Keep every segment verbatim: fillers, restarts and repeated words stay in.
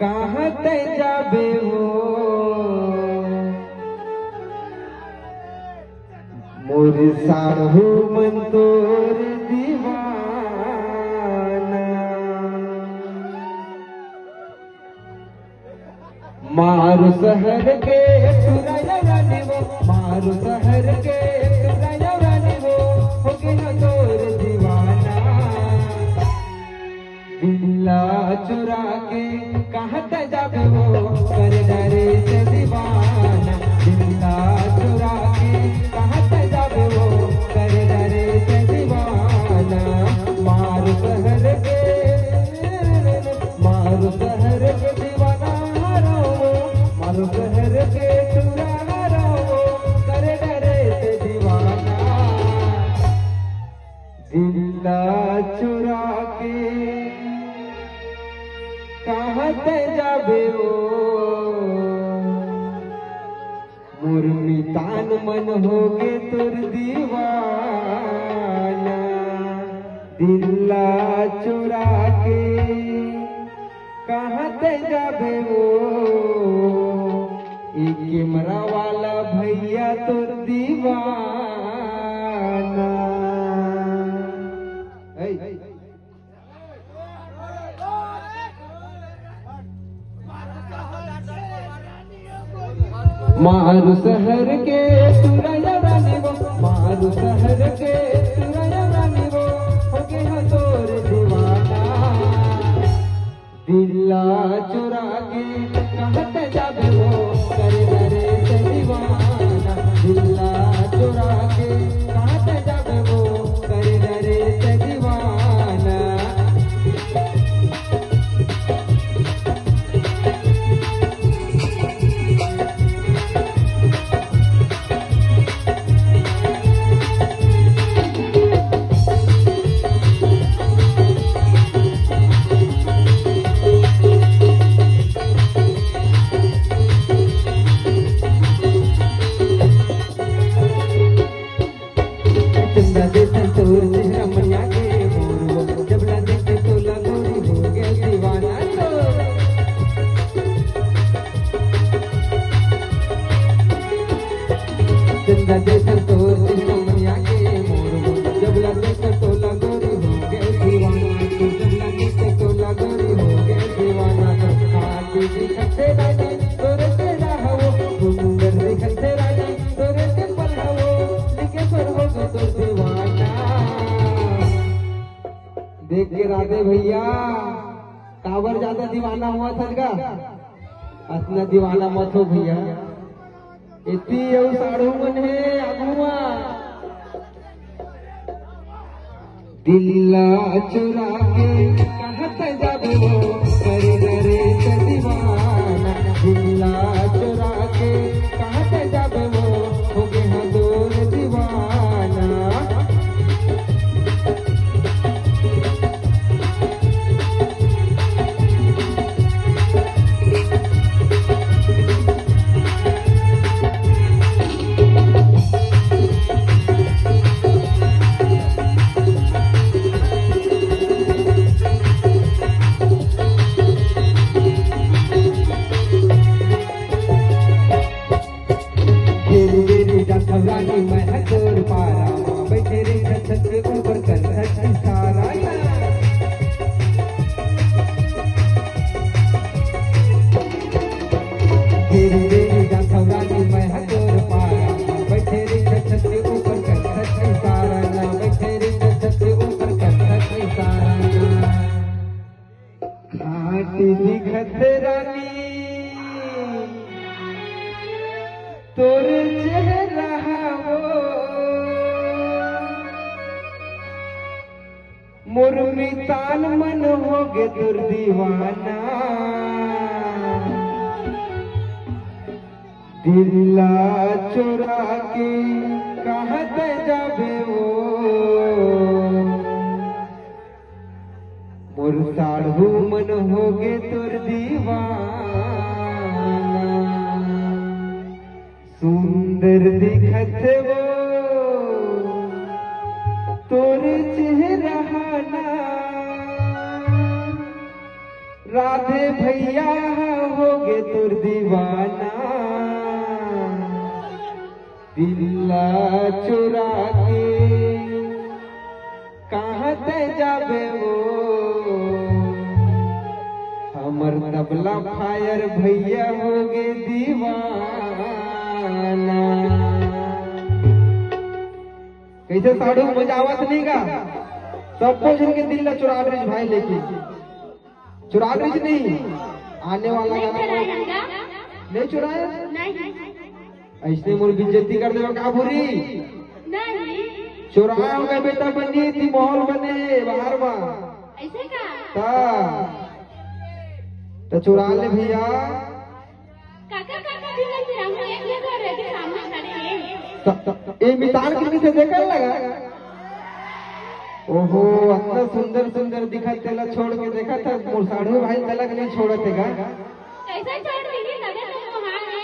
कहाँ तै जाबे वो, मोर साढ़ू मन तोर दीवाना। मारू शहर के टुरा रानी वो, मारू शहर के टुरा रानी वो, हो गे ना तोर दीवाना। दिल ला चुरा के कहाँ तै जाबे वो, कर डरे से दीवाना। दिल ला चुरा के कहाँ तै जाबे वो, कर डरे से दीवाना। मारू शहर के, मारू शहर के दीवाना रो, मारू शहर के टुरा रो, कर डरे से दीवाना। दिल ला चुरा के कहाँ तै जाबे वो, मोर मितान मन हो गे तोर दीवाना। दिल ला चुरा के कहाँ तै जाबे वो, ए कैमरा वाला भैया तोर दीवाना। ऐ। मारू शहर के टुरा रानी वो, मारू शहर के टुरा रानी वो, हो गे हो तोर दीवाना। दिल ला चुरा के कहाँ तै जाबे वो, कर डरे से दीवाना। दिल ला चुरा के कहाँ तै जाबे वो, कर डरे से दीवाना। चंदा जैसन तोर चेहरा मनिया के मोर वो, जब ला देखे तोला गोरी हो गे दीवाना तो। चंदा जैसन तोर चेहरा मनिया के मोर वो, जब ला देखे तोला गोरी हो गे दीवाना तो, जब ला देखे तोला गोरी हो गे दीवाना तो। हाँ, तू दिखत हे रानी, तोरे तेरा हवो, सुंदर दिखत हे रानी, तोरे से पलहवो, लिखे स्वर हो गो तो दीवाना। देख के राधे भैया, काबर ज्यादा दीवाना हुआ था का? अतना दीवाना मत हो भैया। इतनी अउ साढ़ू मन हे आगुआ। दिल ला चुरा के कहाँ तै जाबे वो, कर डरे से दीवाना। दिल ला चुरा के कहाँ तै जाबे वो, हो गे हाँ तोर दीवाना। घेरी घेरी जाथव रानी मैं ह तोर पारा, बैठे रे छत छत के ऊपर कर छत इशारा। घेरी घेरी जाथव रानी मैं ह तोर पारा, बैठे रे छत छत के ऊपर कर छत इशारा, ना बैठे रे छत छत के ऊपर कर छत इशारा। खाटी दिखत रानी तोर चेहरा वो, मोर मितान मन हो गे तोर दीवाना। दिल ला चुरा के कहाँ तै जाबे वो, मोर साढ़ू मन हो गे तोर दीवाना। सुंदर दिखत वो तोर चेहरा ना। राधे भैया भैया होगे तोर दीवाना, दिल ला चुरा के कहाँ तैं जाबे वो, हमर तबला फायर भैया होगे दीवाना। कइसे साढ़ू, मजा आवत नहीं का? सबो झन के दिल ला चुरा डरिस भाई, लेकिन चुरा डरिस नहीं, आने वाला नहीं गाना चुराए हन का? नहीं चुराए। नहीं। अइसने मोर बेइज्जती कर देबे का भूरी? नहीं। चुराए होगे बेटा बनी थी, माहौल बने बाहर मा। अइसे का? ता, त चुरा ले भैया। काका, काका भी नहीं चुराऊंगा, एक ही घर है, सामने खड़े हैं। त, त, ए मितान के पीछे देखन लगा। ओहो, अतना सुंदर सुंदर दिखत तेला छोड़ के देखत हे, मोर साढ़ू भाई तेला के नहीं छोड़त हे का? कैसे छोड़ देंगे, तबे तो वहाँ है।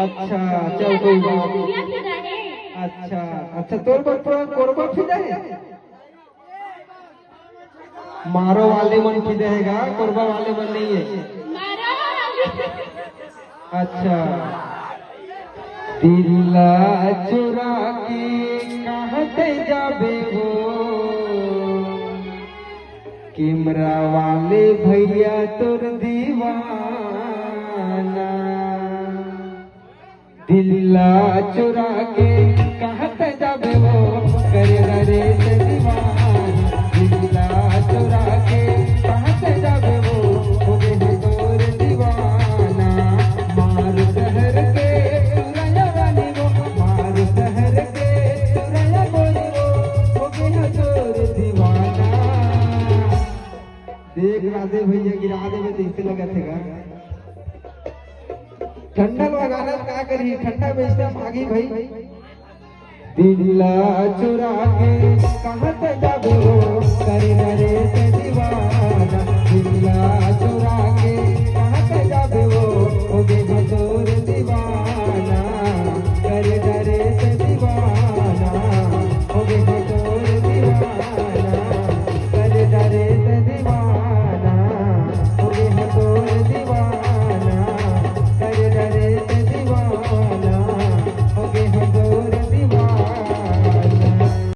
अच्छा, चल कोई बात नहीं। दुनिया फिदा है। अच्छा, अच्छा, तोर बर पूरा कोरबा फिदा है। मारो वाले मन फिदा हे का, कोरबा वाले मन नहीं है। मारो वाले। अच्छा। दिल ला चुरा के कहाँ तैं जाबे वो, कैमरा वाले भैया तोर दीवाना। दिल ला चुरा के कहाँ तैं जाबे वो, करे रे से दीवाना। दिल ला चुरा के कहाँ तैं जाबे वो, होगे हे तोर दीवाना। मारू शहर के चुरैया वाली वो, मारू शहर के चुरैया वाली वो, होगे हे तोर दीवाना। देख राधे भैया गिरा देबे, तइसे लगत हे का? ठंडा में गाना का करी, ठंडा में इसका मागी भाई। दिल ला चुरा के कहाँ